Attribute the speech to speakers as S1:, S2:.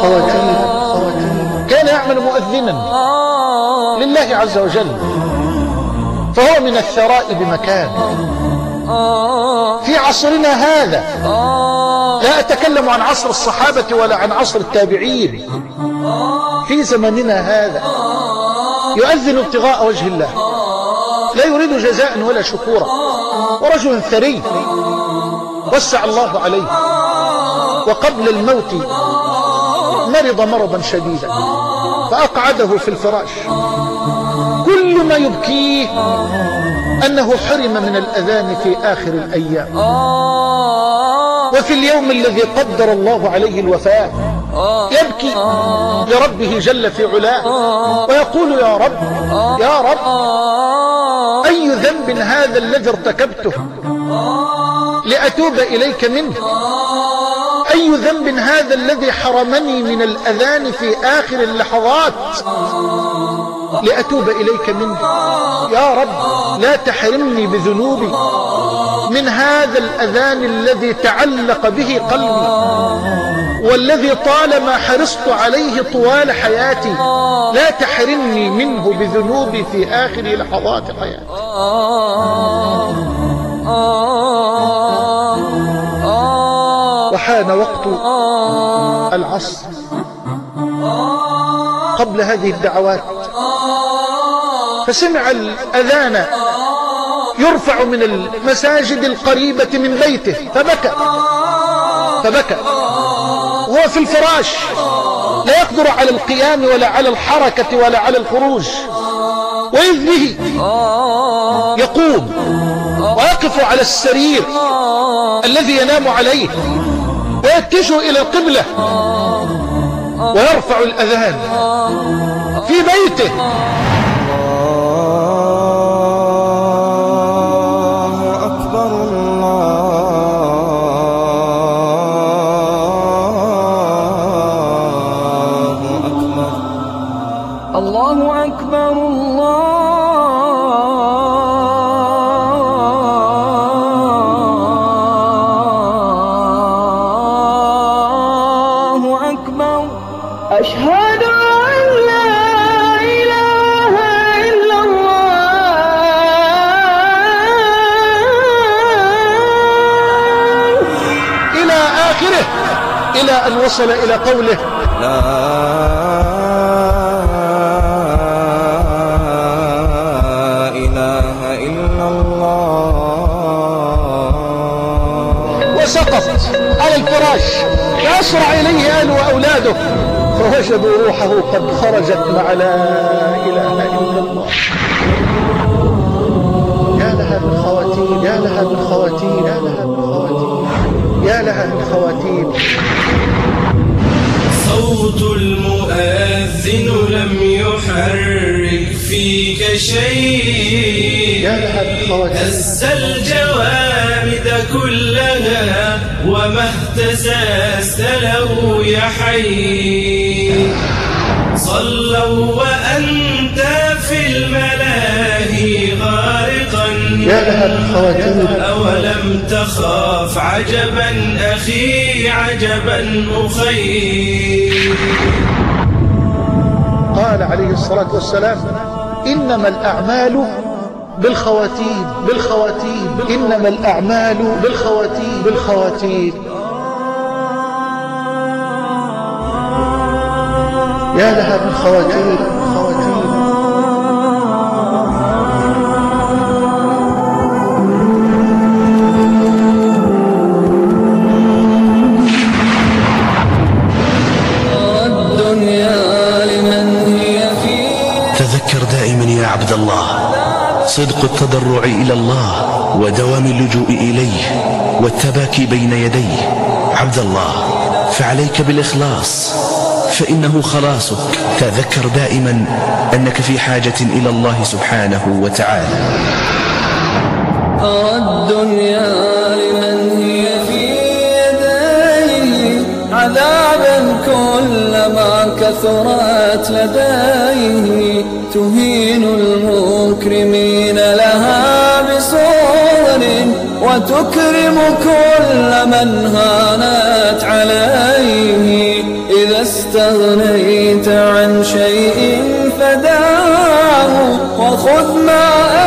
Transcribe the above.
S1: خواتيم. كان يعمل مؤذنا لله عز وجل، فهو من الثراء بمكان. في عصرنا هذا، لا أتكلم عن عصر الصحابة ولا عن عصر التابعين، في زمننا هذا يؤذن ابتغاء وجه الله، لا يريد جزاء ولا شكورا، ورجل ثري وسع الله عليه، وقبل الموت مرض مرضا شديدا فأقعده في الفراش. كل ما يبكيه أنه حرم من الأذان في آخر الأيام، وفي اليوم الذي قدر الله عليه الوفاة يبكي لربه جل في علاه ويقول: يا رب يا رب، أي ذنب هذا الذي ارتكبته لأتوب إليك منه؟ أي ذنب هذا الذي حرمني من الأذان في آخر اللحظات لأتوب إليك منه؟ يا رب لا تحرمني بذنوبي من هذا الأذان الذي تعلق به قلبي، والذي طالما حرصت عليه طوال حياتي، لا تحرمني منه بذنوبي في آخر لحظات حياتي. وحان وقت العصر قبل هذه الدعوات، فسمع الأذان يرفع من المساجد القريبة من بيته فبكى، فبكى وهو في الفراش، لا يقدر على القيام ولا على الحركة ولا على الخروج، وإذ به يقوم ويقف على السرير الذي ينام عليه ويتجه إلى القبلة ويرفع الأذان في بيته.
S2: الله أكبر، الله أكبر،
S3: الله أكبر، الله أكبر، أشهد أن لا إله إلا الله.
S1: إلى آخره، إلى أن وصل إلى قوله:
S2: لا إله إلا الله.
S1: وسقط على الفراش، فأسرع إليه أهله وأولاده فوجدوا روحه قد خرجت مع لا إله إلا الله. يا لها من خواتيم، يا لها من خواتيم، يا لها من خواتيم، يا لها من خواتيم.
S4: صوت المؤذن لم يحرك فيك شيء،
S1: يا لها من خواتيم.
S4: هز الجوامد كلها وما اهتززت له يا حي. صلوا وأنت في الملاهي غارقا،
S1: يا لها من خواتيم.
S4: أولم تخاف عجبا أخي عجبا أخي.
S1: قال عليه الصلاة والسلام: إنما الأعمال بالخواتيم، بالخواتيم، إنما الأعمال بالخواتيم، بالخواتيم. يا لها من خواتيم، خواتيم.
S5: تذكر دائما يا عبد الله صدق التضرع إلى الله ودوام اللجوء إليه والتباكي بين يديه. عبد الله، فعليك بالإخلاص فإنه خلاصك. تذكر دائما أنك في حاجة إلى الله سبحانه وتعالى.
S3: أرى الدنيا لمن هي في يديه عذابا كلما كثرت لديه، تهين المكرمين لها بصور وتكرم كل من هانت عليه. إذا استغنيت عن شيء فداه، وخذ ما